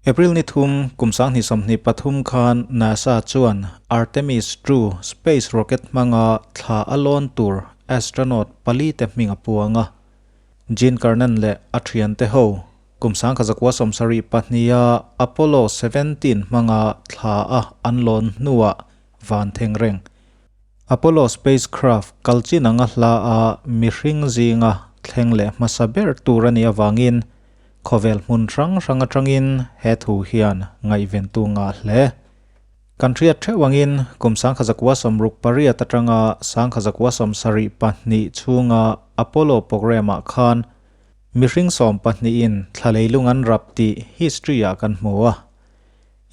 April ni thum, kum 2023 khan NASA chuan Artemis II space rocket hmanga thla a lawn tur astronaut pali te hming a puang a. Gene Cernan leh a thiante ho kum 1972-a Apollo 17 hmanga thla a an lawn hnuah van theng reng. Apollo spacecraft kal chin anga hla a mihring zinga thleng leh hmasa ber tur a nih avangin Khawvel hmun hrang hrang atangin he thu hian ngaihventu ngah hle. Kan hriat theuh angin kum 1968 atanga 1972 chhunga Apollo programme-ah khan mihring sawmpahnihin thla leilung an rap tih history-ah kan hmu a.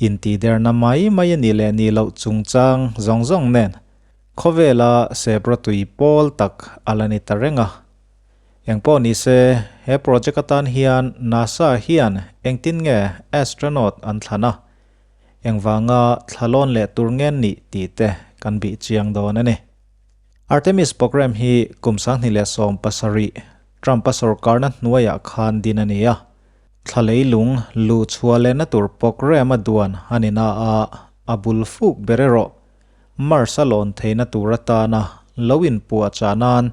Intihderna mai mai a nih leh nih loh chungchang zawng zawng nen khawvela sebrawtui pawl tak a la ni ta reng a. Engpawh ni se, he project atan hian NASA hian engtin nge astronaut an thlan a, engvanga thlalawn leh tur nge nih tih te kan bih chiang dawn a ni. Artemis program hi kum 2017 Trump-a sorkarna hnuaiah khan din a ni a, thla leilung luh chhuah lehna tur program a duan a ni na a, a bul fuk ber erawh Mars a lawn theihna tur atana lo inpuahchah nan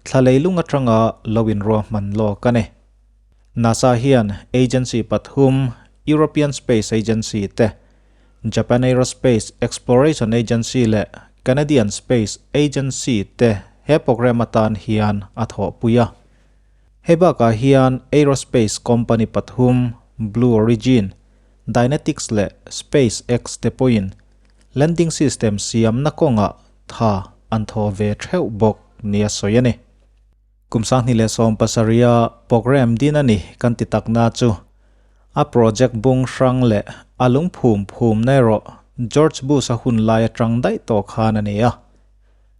Thla leilung atanga lo inruahman lawk a ni. NASA hian agency pathum, European Space Agency te, Japan Aerospace Exploration Agency leh Canadian Space Agency te he program atan hian a thawhpui a. Hei bakah hian aerospace company pathum, Blue Origin, Dynetics leh SpaceX te pawhin landing system siamna kawngah tha an thaw ve theuh bawk nia sawi a ni. Kum 2017-a program din a ni kan ti takna chu a project bung hrang leh a lungphum phumna erawh George Bush-a hun lai atang daih tawh khan a ni a.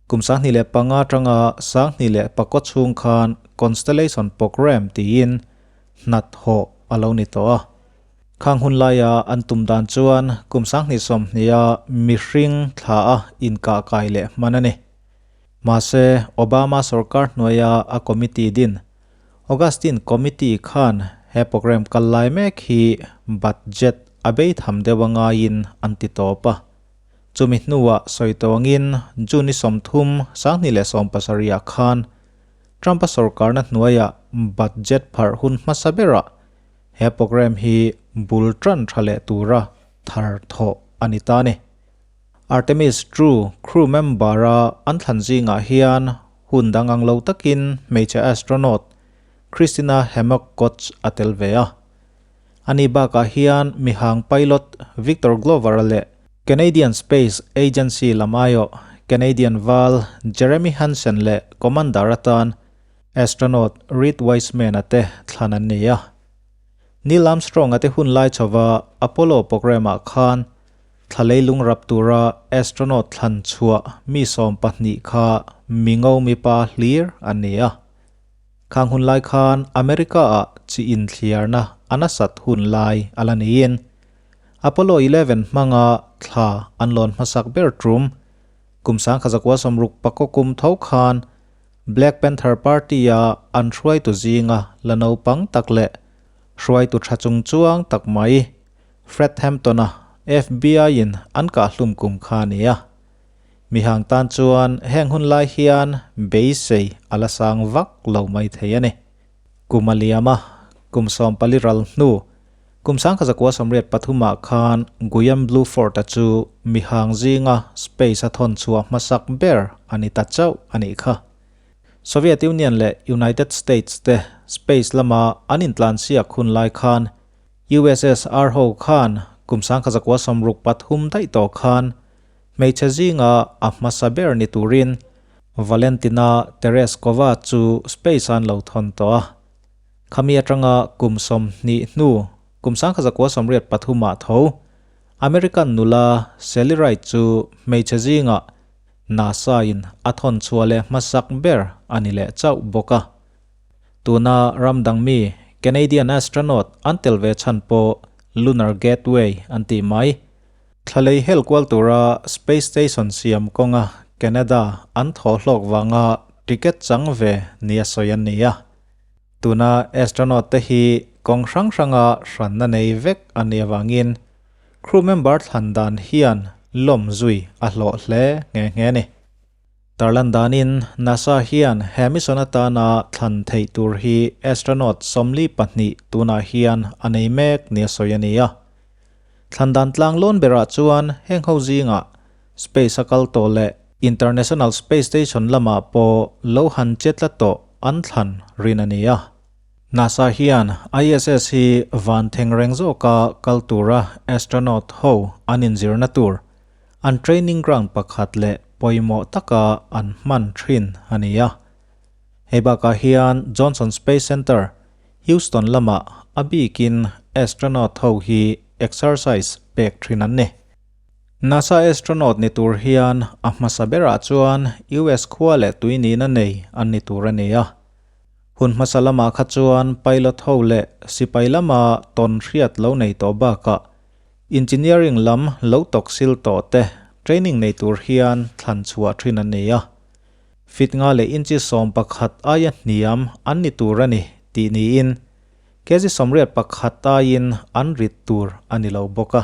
Kum 2005 atanga 2009 chhung khan Constellation program tiin hnathawh a lo ni tawh a. Khang hun laia an tum dan chuan kum 2020-a mihring thla a inkah kai leh hman a ni. Mahse, Obama sorkar hnuaia a committee din, Augustine Committee khan he program kal lai mek hi budget a bei tham deuh a ngaiin an ti tawp a. Chumi hnuah sawi tawngin June ni 30, 2017-ah khan Trump-a sorkarna hnuaia budget pharh hun hmasa berah He program hi bul tan tha leh tura thar thawh a ni ta ni. Artemis Crew crew member-a an thlan zingah hian hun dang ang lo takin hmeichhe astronaut Christina Hammock Koch a tel ve a. Ani bakah hian mihang pilot Victor Glover-a leh Canadian Space Agency lam aiawh Canadian val Jeremy Hansen leh commander atan Astronaut Reid Wiseman-a te thlan an ni a. Neil Armstrong-a te hun lai chhova Apollo programme-ah khan thla leilung rap tura astronaut thlan chhuah mi 12 kha mingo mipa hlir an ni a. Khang hun lai khan America-ah chi inthliarna a nasat hun lai a la niin Apollo 11 hmanga thla an lawn hmasak ber tum kum 1969 kum tho khan Black Panther Party-a an hruaitu zinga la naupang tak leh hruaitu tha chungchuang tak mai Fred Hampton-a FBI-in an kahhlum kum kha a ni a. Mihang tan chuan heng hun lai hian beisei a la sang vak lo mai thei a ni. Kum a liam a, kum 14 ral hnu kum 1983-ah khan Guillaume Bluford-a chu mihang zinga space a thawn chhuah hmasak ber a ni ta chauh a nih kha. Soviet Union leh United States te space lama an intlansiak hun lai khan USSR ho khan kum 1963 daih tawh khan hmeichhe zinga a hmasa ber ni turin Valentina Tereshkova chu space an lo thawn tawh a. Khami atanga kum 20 hnu kum 1983-ah tho American nula Sally Ride chu hmeichhe zinga NASA-in a thawn chhuah leh hmasak ber a ni leh chauh bawk a. Tuna ram dang mi Canadian astronaut an tel ve chhan pawh Lunar Gateway an tih mai. Thla lei hel kual tura space station siam kawnga Canada an thaw hlawk vanga ticket chang ve nia sawi an ni a. Tuna astronaut te hi kawng hrang hranga hranna nei vek a nih avangin crew member thlan dan hian lawm zui a hlawh hle nghe nghe a ni. Tarlan danin NASA hian he mission atana thlan theih tur hi astronaut 42 tunah hian a nei mek nia sawi a ni a. Thlan dan tlang lawn berah chuan heng ho zingah space a kal tawh leh International Space Station lamah pawh lo han che tlat tawh an thlan rin a ni a. NASA hian ISS hi van thengreng zawka kal tura astronaut ho an inzirna tur an training ground pakhat leh pawimawh taka an hman thin a ni a. Hei bakah hian Johnson Space Center, Houston lamah a bikin astronaut ho hi exercise pek thin an ni. NASA astronaut ni tur hian a hmasa berah chuan US khua leh tui nihna nei an ni tur a ni a. Hun hmasa lamah kha chuan pilot ho leh sipai lama tawn hriat lo nei tawh bakah Engineering lam lo tawk sil tawh te training nei tur hian thlan chhuah thin an ni a. Fit nga leh inchi 11 aia hniam an ni tur a ni tih niin kg 81 aiin an rit tur a ni lo bawk a.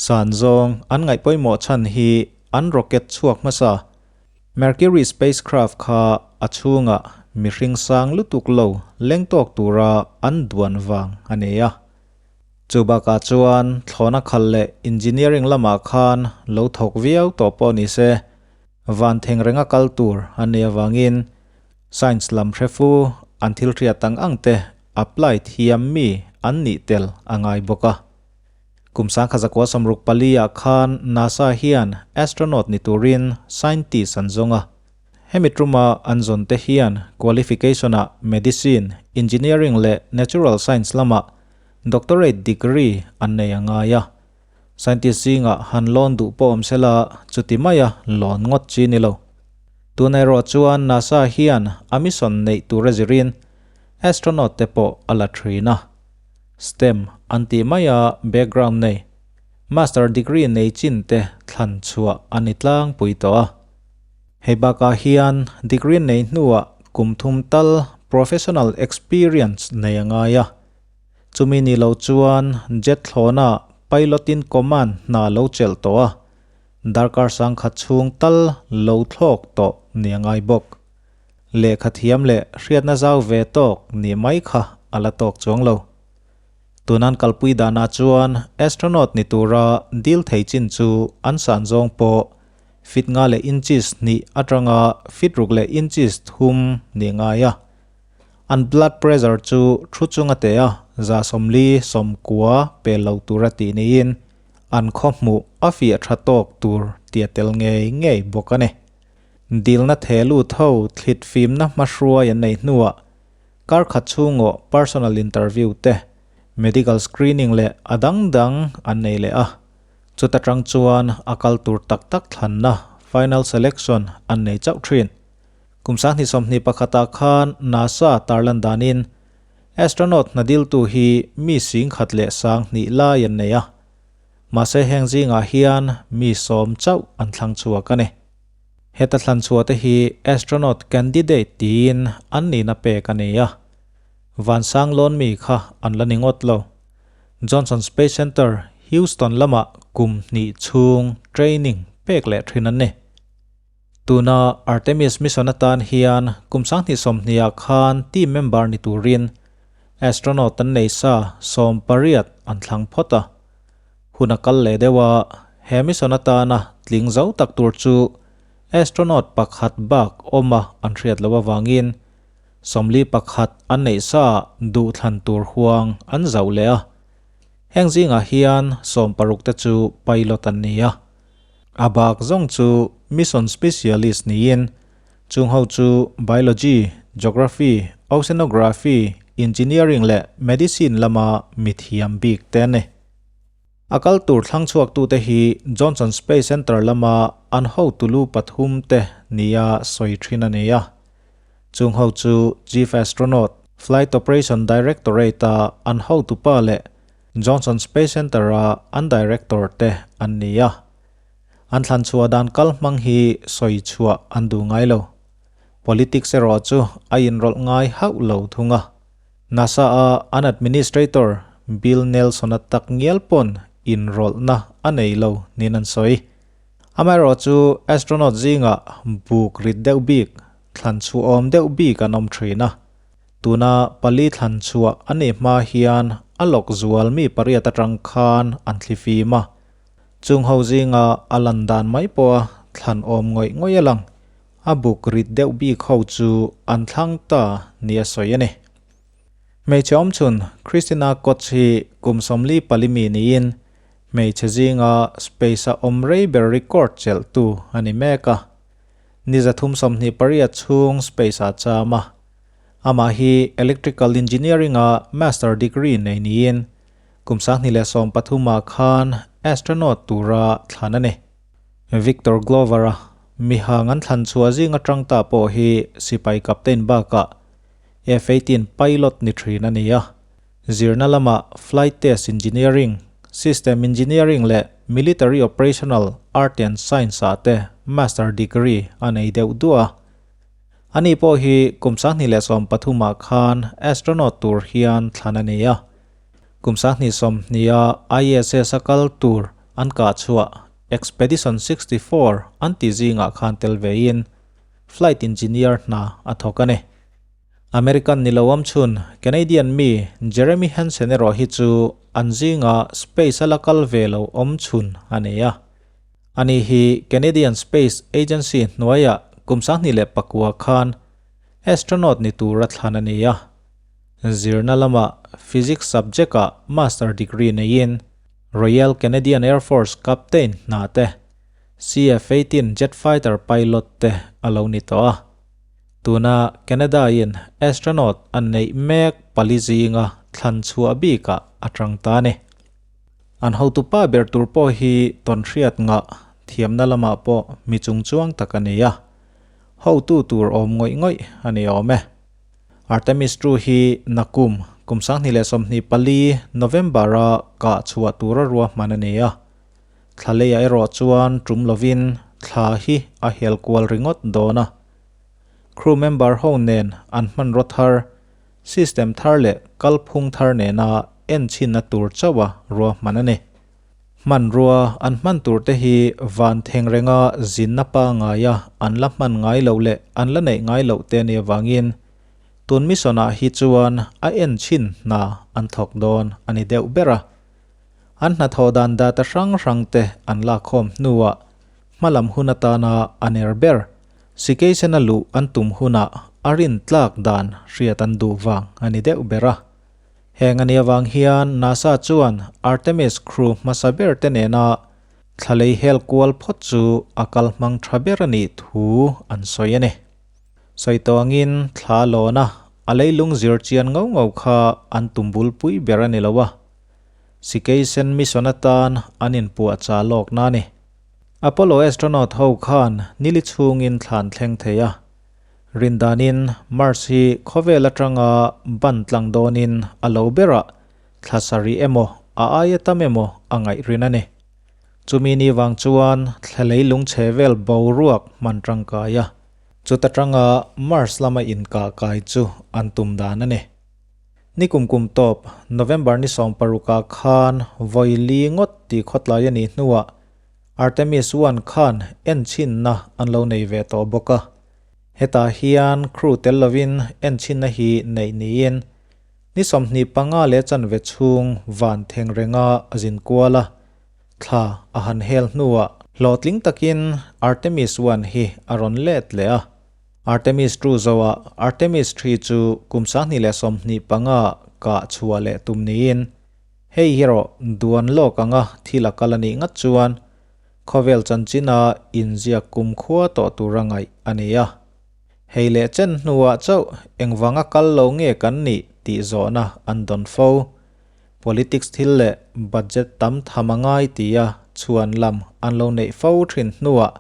San zawng an ngaih pawimawh chhan hi an rocket chhuak hmasa Mercury spacecraft kha a chhungah mihring sang lutuk lo leng tawk tura an duan vang a ni a. Chu bakah chuan thlawhna khal leh engineering lamah khan lo thawk viau tawh pawh ni se, van theng renga kal tur an nei avangin science lam hrefu an thil hriat ang ang te apply thiam mi an nih tel a ngai bawk a. Kum 1964 ah khan NASA hian astronaut ni turin scientist an zawng a. Hemi tuma an zawn te hian qualification-ah medicine, engineering leh natural science lamah doctorate degree an nei a ngai a. Scientist zingah han lawn duh pawh awm sela chuti maia lawn ngawt chi ni lo. Tun erawh chuan NASA hian a mission neih tur a zirin astronaut te pawh a la thin a. STEM an tih maia background nei, master degree nei chin te thlan chhuah a ni tlangpui tawh a. Hei bakah hian degree nei hnuah kum thum tal professional experience nei a ngai a. Chumi ni lo chuan jet thlawna pilot in command hna lo chelh tawh a, darkar sangkhat chhung tal lo thlawk tawh ni a ngai bawk. Lehkha thiam leh hriatna zau ve tawk nih mai kha a la tawk chuang lo. Tunan kalpui danah chuan astronaut ni tura dil thei chin chu an san zawng pawh fit nga leh inches hnih atanga fit ruk leh inches thum ni ngai a. An blood pressure chu thu chunga teh a, 40 90 pel lo tura tih niin an khaw hmuh a fiah tha tawk tur tia tel ngei ngei bawk a ni. Dilna the lut ho thlit fimna hmahruai an nei hnuah kar khat chhungaw personal interview te, medical screening leh a dang dang an nei leh a. Chuta tang chuan a kal tur tak tak thlanna final selection an nei chauh thin. Kum 2021ah khan NASA tarlan danin astronaut hna diltu hi mi 10,002 lai an nei a. Mahse heng zingah hian mi 10 chauh an thlang chhuak a ni. Heta thlan chhuah te hi astronaut candidate tiin an nihna pek a ni a. Van sang lawn mi kha an la ni ngawt lo. Johnson Space Center, Houston lamah kum hnih chhung training pek leh thin an ni. Tuna Artemis mission atan hian kum 2020ah khan team member ni turin astronaut an nei sa 18 an thlang phawt a. Hun a kal leh deuh a, he mission atana tling zo tak tur chu astronaut pakhat bak awma an hriat loh awangin 41 an neih sa duh thlan tur huang an zauh leh a. Heng zingah hian 60 te chu pilot an ni a. A bak zawng chu mission specialist niin chung ho chu biology, geography, oceanography, engineering leh medicine lama mithiam bik te an ni. A kal tur thlang chhuak tu te hi Johnson Space Center lama an ho tulu pathum te nia sawi thin a ni a. Chung ho chu Chief Astronaut, Flight Operation Directorate a an ho tupa leh Johnson Space Center a an director te an ni a. An thlan chhuah dan kal hmang hi sawi chhuah an duh ngai lo. Politics erawh chu a inrawlh ngai hauh lo thung a. NASA-a an administrator Bill Nelson-a tak ngial pawn inrawlhna a nei lo niin an sawi. Amaherawhchu astronaut zingah buk rit deuh bik, thlan chhuahawm deuh bik an awm thin a. Tuna pali thlan chhuah a nih hma hian a lawk zual mi pariat atang khan an thli fim a. Chung ho zinga a lan dan mai pawha thlan awm ngawih ngawih a lang. A buk rit deuh bik ho chu an thlang ta nia sawi a ni. Hmeichhe awmchhun Christina Koch hi kum 44 mi niin hmeichhe zinga space-a awm rei ber record chelhtu a ni mek a. Ni 328 chhung space-ah cham a. Amah hi Electrical Engineering-a Master Degree nei niin kum 2013 ah khan astronaut tura thlan a ni. Victor Glover-a mihang an thlan chhuah zing atang ta pawh hi sipai captain bakah F-18 pilot ni thin a ni a. Zirna lamah Flight Test Engineering, System Engineering leh Military Operational Art and Science ah te Master Degree a nei deuh duah a. Ani pawh hi kum 2013 ah khan astronaut tur hian thlan a ni a. Kum 2020 a ISS a kal tur an kah chhuah Expedition 64 an tih zingah khan tel vein Flight Engineer hna a thawk a ni. American ni lo awmchhun Canadian mi Jeremy Hansen erawh hi chu an zinga space a la kal ve lo awmchhun a ni a. Ani hi Canadian Space Agency hnuaiah kum 2009 khan astronaut ni tura thlan a ni a. Zirna lamah Physics subject-ah master degree neiin Royal Canadian Air Force captain hna te, CF-18 jet fighter pilot te a lo ni tawh a. Tuna Canada-in astronaut an neih mek pali zinga thlan chhuah bikah a tang ta a ni. An hotupa ber tur pawh hi tawnhriat ngah thiamna lamah pawh mi chungchuang tak a ni a, hotu tur awm ngawih ngawih a ni awm e. Artemis ii hi nakum kum 2024 November-a kah chhuah tura ruahman a ni a, thla leiah erawh chuan tum lovin thla hi a hel kual ringawt dawn a. Crew member ho nen an hmanraw thar, system thar leh kalphung thar nena enchhinna tur chauha ruahman a ni. Hmanrua an hman tur te hi van theng renga zinna pangaia an la hman ngai loh leh an la neih ngai loh te nia vangin tun mission ah hi chuan a enchhin hna an thawk dawn a ni deuh ber a. An hnathawh dan data hrang hrang te an lakkhawm hnuah hmalam hun atana a ner ber. Sikeichen a luh an tum hunah a rin tlak dan hriat an duh vang a ni deuh ber a. Heng a nih avang hian NASA chuan Artemis crew hmasa ber te nena thla lei hel kual phawt chu a kal hmang tha ber a nih thu an sawi a ni. Sawi tawh angin thla lawna a leilung zir chian ngau ngau kha an tum bulpui ber a ni lo a. Sikeichen mission atan an inpuahchah lawkna a ni. Apollo astronaut ho khan nili chhungin thlan thleng thei a. Rindanin Mars hi khawvel atanga ban tlang dawnin a lo berah thla sarih emaw a aia tam emaw a ngaih rin a ni. Chumi ni vang chuan thla leilung chhe vel boruak hman tangkai a, chuta tanga Mars lama inkah kai chu an tum dan a ni. Ni kum kum tawp, November ni 16 khan vawi li ngawt tih khawtlai a nih hnuah Artemis I khan enchhinna an lo nei ve tawh bawk a. Hetah hian crew tel lovin enchhinna hi neih niin ni 25 leh chanve chhung van theng renga a zin kual a, thla a han hel hnuah hlawhtling takin Artemis I hi a rawn let leh a. Artemis ii zoah Artemis ii chu kum 2025 kah chhuah leh tum niin Hei hi erawh duan lawk anga thil a kal a nih ngat chuan khawvel chanchina inziak kumkhua tawh tura ngaih a ni a. Hei leh chen hnuah chauh engvanga kal lo nge kan nih tih zawhna an dawn fo. Politics thil leh budget tam tham a ngai tia chhuan lam an lo neih fo thin hnuah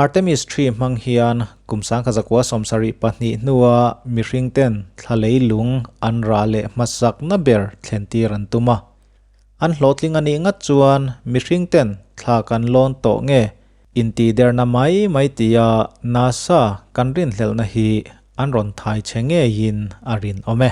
Artemis ii hmang hian kum 1972 hnua mihring ten thla leilung an rah leh hmasakna ber thlentir an tum a. An hlawhtling a nih ngat chuan mihring ten thla kan lawn tawh nge intihderna mai mai tia NASA kan rinhlelhna hi an rawn thai che ngeiin a rinawm e.